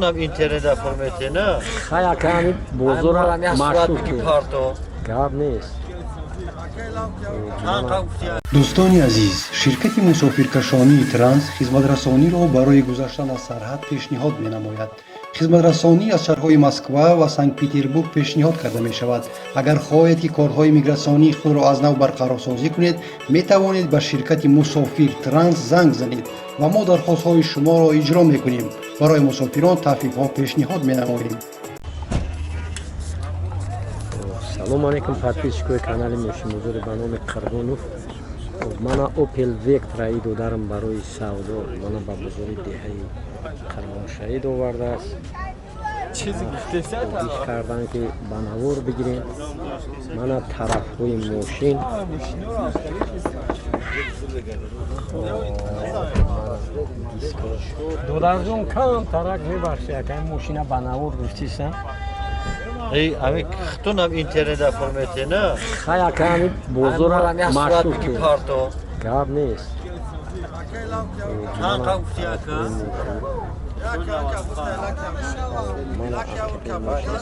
Хитунам интернет оформите, на? Хая ками бозора машҳур ки. Парто. Гап нест. Дӯстони азиз, ширкати мусофиркашонии Транс хизматрасониро барои гузаштан аз сарҳад пешниҳод менамояд. Хизматрасонӣ аз шаҳрҳои Москва ва Санкт-Петербург пешниҳод карда мешавад. Агар хоҳед, ки корҳои мигратсионии худро аз нав барқарорсозӣ кунед, метавонед ба ширкати Мусофир Транс занг занед ва мо дархостҳои шуморо иҷро мекунем. Барои мусофирон тахфифҳо пешниҳод менамоем. Салому алейкум, подписчикои канали Мошинбозори ба номи Қурбонов. Мана Опел Вектра и додарам барои савдо мана ба бозори деҳаи Қурбоншаҳид овардааст. Хоҳиш карданд, ки ба навор бигирем. Мана тарафҳои мошин. Додарҷон, кам тарак мебахши, ака, мошина ба навор гуфтиса. Эй, ами хитунам интернет оформите, на? Хая ками бозора машҳур ки. Парто. Гап нест. Чанд гуфти, ака? Мана ақиби мошин.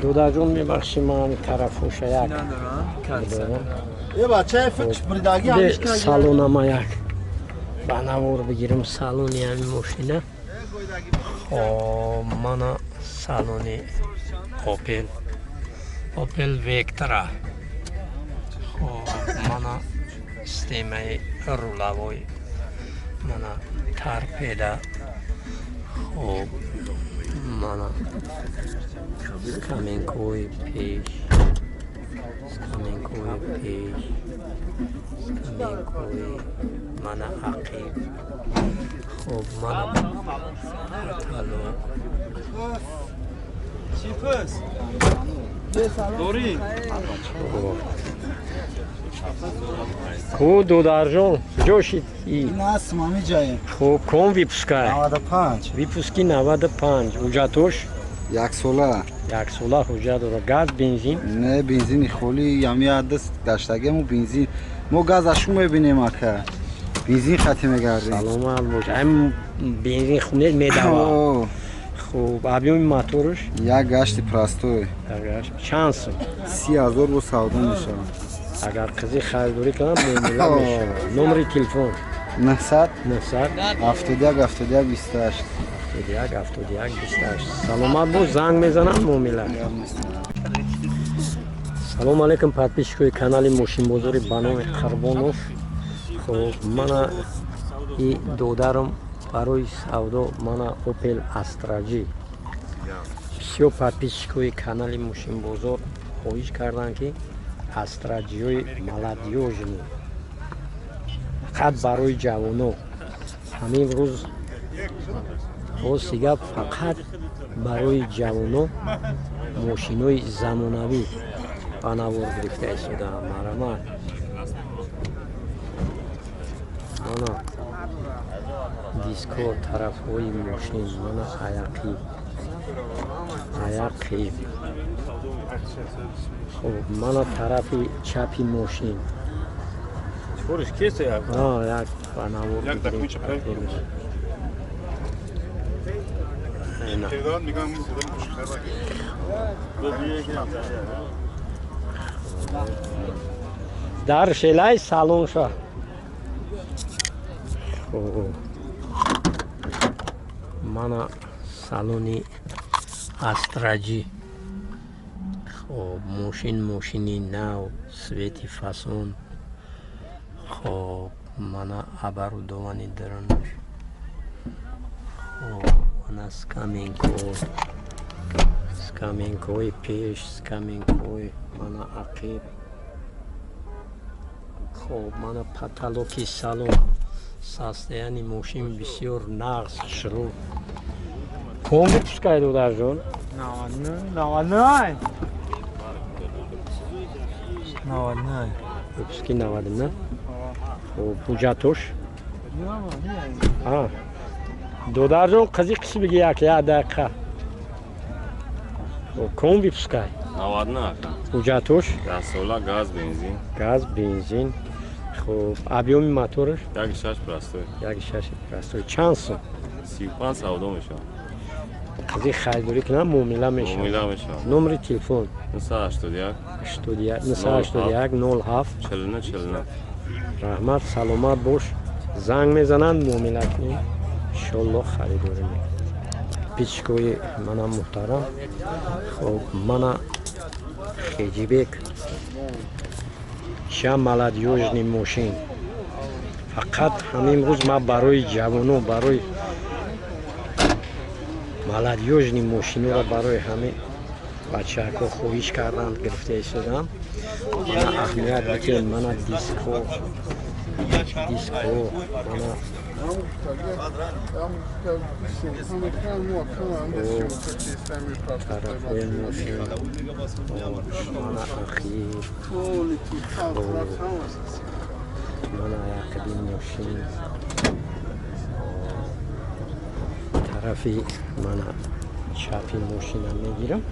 Додарҷон, мебахши, ман тарафоша як салонама як ба навор бигирам, салони ҳамин мошина. Хоб, мана салони Опел Вектра. Хоб, мана системаи рулавой, мана торпеда. Хоб, мана скаменкои пеш, скаменкои пеш, скаменкои мана ақиб. Хоб, мана потолок. Ку, додарҷон, куҷо шид? Хуб, ком выпускай? 95. Выпуски 95. Ҳуҷҷатош? Яксола. Яксола ҳуҷҷат дорад. Газ, бензин? Не, бензини холӣ, ями даст гаштагему бензин. Мо газ ашу мебинем, ака. Бензин хати мегардем. Саломат бош. Ам бензин хунед медава. Хуб, объёми моторш? Як гашти простой. Як гашт. Чанд сум? 30 000 бо савдо мешавад. Агар қизи харидорӣ кунам, муомила мешавад. Номери телефон? 900 900 71 71 28. 71 71 28. Саломат бош, занг мезанам, муомила. Салому алейкум, подписчикои канали Мошинбозори ба номи Қурбонов. Хуб, мана и додарам барои савдо мана Опел Астра Ҷи. Бисёр подписчикои канали Мошинбозор хоҳиш карданд, ки Астра Ҷиҳои молодёжный фақат барои ҷавоно. Ҳамин рӯз рости гап, фақат барои ҷавоно мошинои замонавӣ ба навор гирифта истодаам. Марамат, мана диско, тарафҳои мошин, мана аяқиб, аяқиб. Хуб, мана тарафи чапи мошин. Як ба навор бигирем. Дар шелай салонша. Мана салони Астра Ҷи. Хоб, мошин мошини нав, свети фасон. Хоб, мана оборудовани дарунаш. Хоб, мана скаменко, скаменкои пеш, скаменкои мана ақиб. Хоб, мана потолоки салон. Состояние мошин бисёр нағз, хушрӯ. Ком выпускай, додарҷон? 99. 99. Выпуски 99. Хуб, ҳуҷҷатош? Додарҷон, қизи қис биги, як як дақиқа. Ком выпускай? 99, ака. Ҳуҷҷатош? 10 сола, газ, бензин. Газ, бензин. Хуб, объёми мотораш? 1,6 простой. 1,6 простой. Чанд сум? 35 савдо мешавад. Қизи харидорӣ кунам, муомила мешавад? Муомила мешавад. Номери телефон? 981. 81 981 07 49 49. Раҳмат, саломат бош. Занг мезананд, муомила кунем, иншоллоҳ харидорӣ мекунем. Подписчикои мана муҳтарам, хоб, мана хеҷибек ша молодёжный мошин. Фақат ҳамин рӯз ман барои ҷавоно, барои молодёжный мошинора, барои ҳамин бачаҳако хоҳиш карданд, гирифта истодам. Мана, аҳамият бикен, мана дискҳо, дискҳо, мана тарафҳои мошин, мана ахир, мана ақиби мошин, тарафи мана чапи мошина мегирам,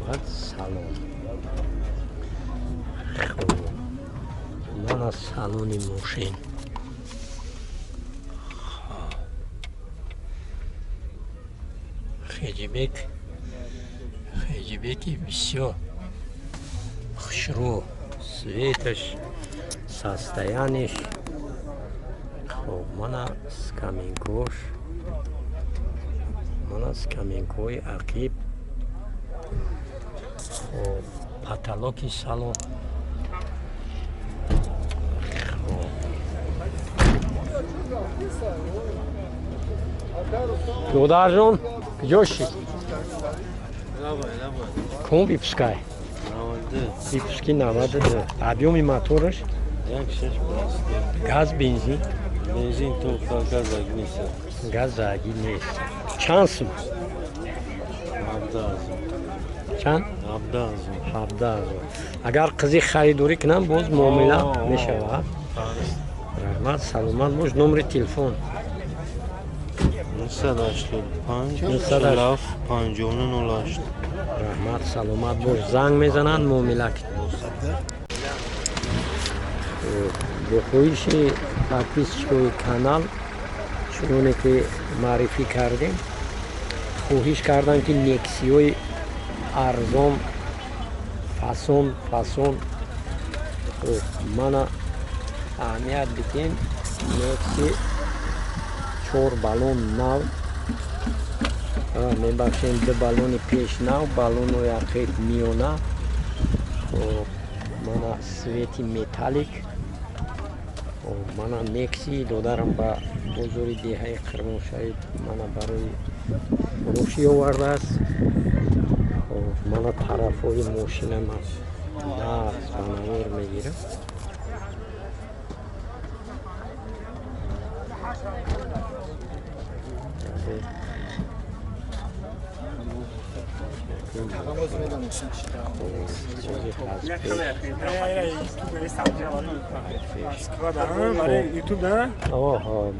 баъд салон. Хуб, мана салони мошин. Хеҷибек, хеҷибеки бисёр хушрӯ, цветаш, состояниеш. Хуб, мана скамейкош, мана скамейкои ақиб. Хуб, потолоки салон. Хуб, додарҷон, куҷо шид? Кун выпускай? Выпуски 92. Объёми мотораш? Газ, бензин? Бензин только, газаг нест. Газаги нест. Чанд сум? Чанд? 17 000. Агар қизи харидорӣ кунам, боз муомила мешавад? Раҳмат, саломат бош. Номери телефон? 985 980 59 08. Раҳмат, саломат бош. Занг мезананд, муомила. Бо хоҳиши подписчикои канал, чуноне ки маърифӣ кардем, хоҳиш карданд, ки нексиҳои арзон, фасон фасон. Мана, аҳамият бидем, некси чор баллон нав, мебахшем, ду баллони пеш нав, баллонои ақиб миёна. Хоб, мана цвети металлик. Мана некси додарам ба бозори деҳаи Қирмоншаҳид мана барои фурӯшӣ овардааст. Мана тарафҳои мошинам нағз ба навор мегирам.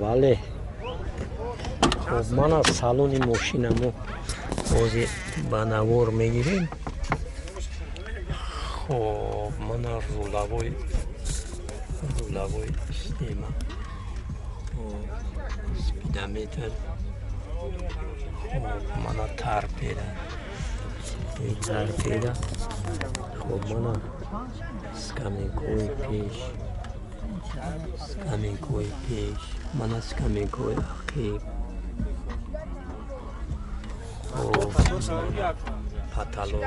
Бале, хоб, мана салони мошинамо ҳозир ба навор мегирем. Хоб, мана рулевой система, спидометр. Хоб, мана торпеда, торпеда. Хоб, мана скамейкои пеш, скамейкои пеш, мана скамейкои ақиб. Хоб, потолок.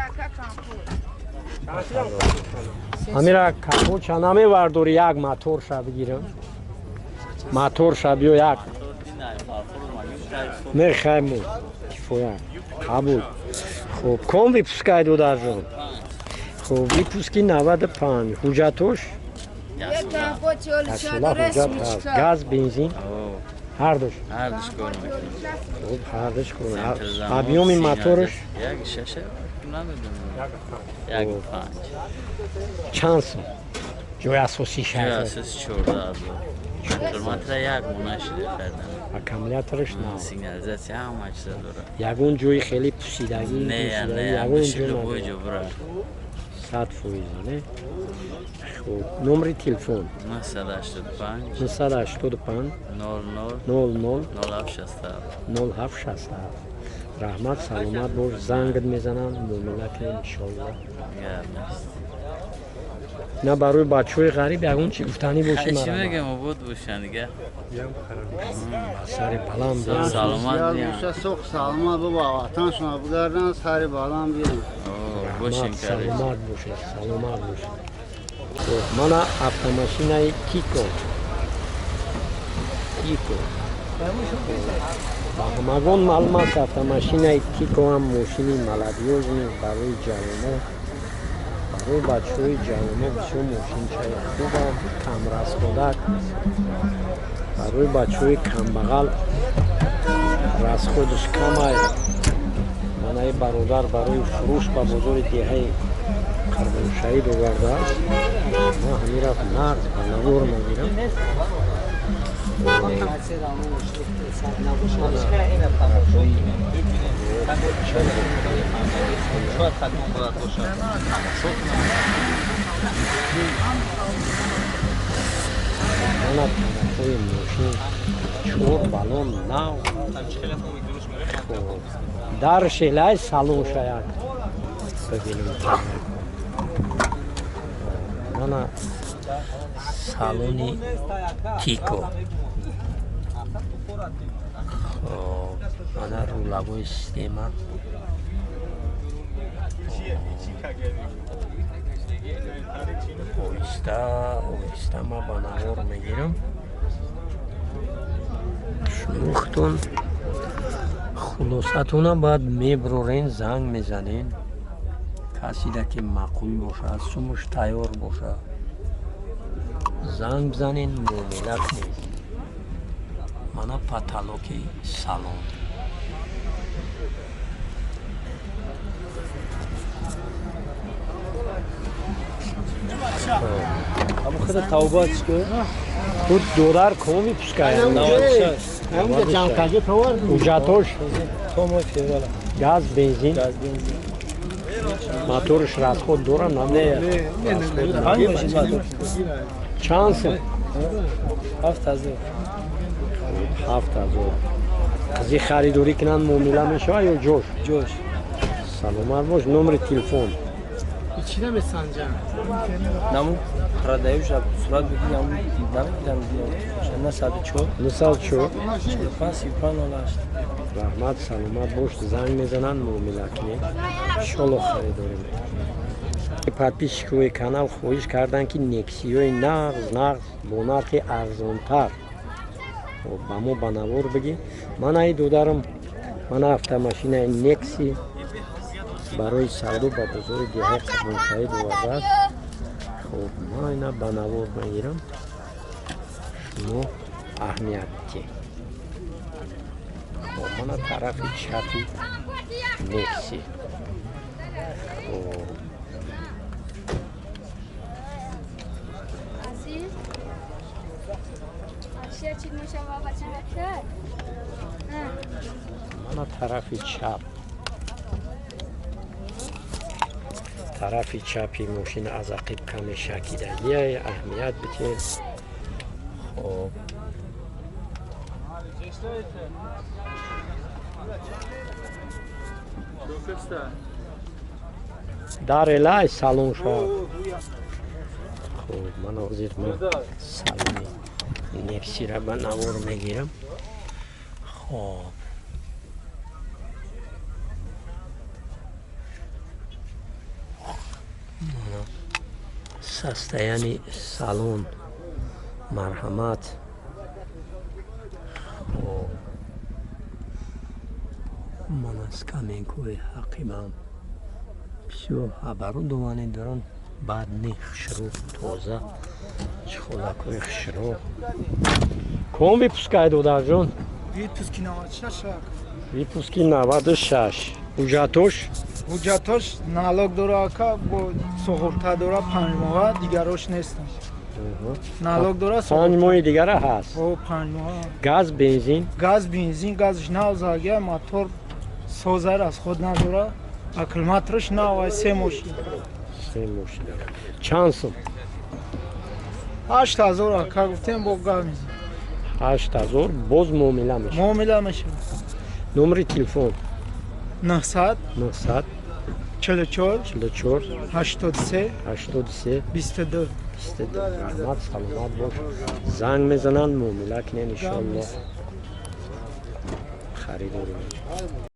Ҳамира капотша намевардори, як моторша бигирам, моторша биё, як мехайму, кифоя, қабул. Хуб, ком выпускай, додарҷон? Хуб, выпуски 95. Ҳуҷҷатош 1 сола ҳуҷҷат ҳаст. Газ, бензин ҳардуш? Хуб, ҳардуш кор. Объёми мотораш? Чанд сум? Ҷои асосӣ? Шаҳр. Аккумулятораш нав? Ягон ҷои хеле пусидагӣ? Ягон ҷо? 100%, не? Хуб, номери телефон? 985 985 00 00 0767. 0767. Раҳмат, саломат бош, зангат мезанам, муомила кунем, иншоалло. Гап нест. На, барои бачаҳои ғариб ягон чи гуфтанӣ бошӣ? Чӣ Марҳамат. мегам, обод бошанд дига. Сари баланд. Саломат биям. Соқ саломат бо ватаншона бигардан, сари баланд биям. Бошем. Саломат бошед, саломат бошед. Хуб, мана автомашинаи Тико. Тико ба ҳамагон маълум аст. Автомашинаи Тико ҳам мошини молодёжный барои ҷавоно, барои бачаҳои ҷавоно бисёр мошинчаи хубам, камрасход ак, барои бачаҳои камбағал расход аш камай. Манаи бародар барои фурӯш ба бозори деҳаи Қарбоншаҳид овардааст. Ман ҳамира нағз ба навор мегирам. Мана тарафҳои мошин, чор балон нав. Дар шелай салон шаяк бибинем. Мана салони Тико. Хоб, мана рулевой система. Оҳиста оҳиста ма ба навор мегирам, шумо худтон хулосатона баъд меброрен, занг мезанен. Касида ки маъқул бошад, сумуш тайёр бошад, занг бизанен, муомила кунед. Мана потолок и салон. Ама тавба чико? Тут додар коми пускай. Ҳуҷҷатош? То феврал. Газ, бензин? Газ, бензин. Моторш расход дора? Не. Панҷ мошин мотор. Чанд сум? 7000. 7000. Қизи харидорӣ кунанд, муомила мешавад ё ҷош? Ҷош. Саломат бош. Номери телефон? Чӣ намесанҷам? Наму продающа сурат бигӣ, наму намегирам. 904. 904. 45 35 08. Раҳмат, саломат бош. Занг мезананд, муомила кунед, иншолло харидорӣ мекунед. Подписчик ҳои канал хоҳиш карданд, ки Нексиёи нағз нағз бо нархи арзонтар ба мо ба навор бигӣ. Манаи додарам, мана автомашинаи Некси барои савдо ба бозори деҳаи Қурбоншаҳид овардааст. Хуб, ман ина ба навор мегирам, шумо аҳамият диҳед. Хоб, мана тарафи чапи Некси. Хоб. Aziz. Чӣ чӣ мешава бача? Мана тарафи чап, тарафи чапи мошина аз ақиб каме шакидагия, аҳамият бидиҳед. Хоб, дар элай салон шавад. Хуб, ман ҳозир ман салони Нексира ба навор мегирам. Хоб, мана состояние салон, марҳамат. Хоб, мана скамейка ҳои ҳақибам бисёр оборудование доранд, баъд не, хушрӯ, тоза, чхолакҳои хушрӯ. Ком выпуск ай, додарҷон? Выпуски 96. Выпуски 96. Ҳуҷҷатош? Ҳуҷҷатош налог дора ака, бо суғурта дора 5 моҳа, дигарош нестам. Налог дора. 5 моҳи дигара ҳаст? О, 5 моҳа. Газ, бензин? Газ, бензин, газш нав загия, мотор созар, аз худ надора, аккумуляторш нав, ай се мошин. Простой мошина. Чанд сум? 8000, ака, гуфтем, бо гап мезанем. 8000, боз муомила мешавад. Муомила мешавад. Номери телефон? 900 900 44 44 83 83 22. 22. Раҳмат, саломат бош. Занг мезананд, муомила кунен, иншоалло, харидорӣ мешавад.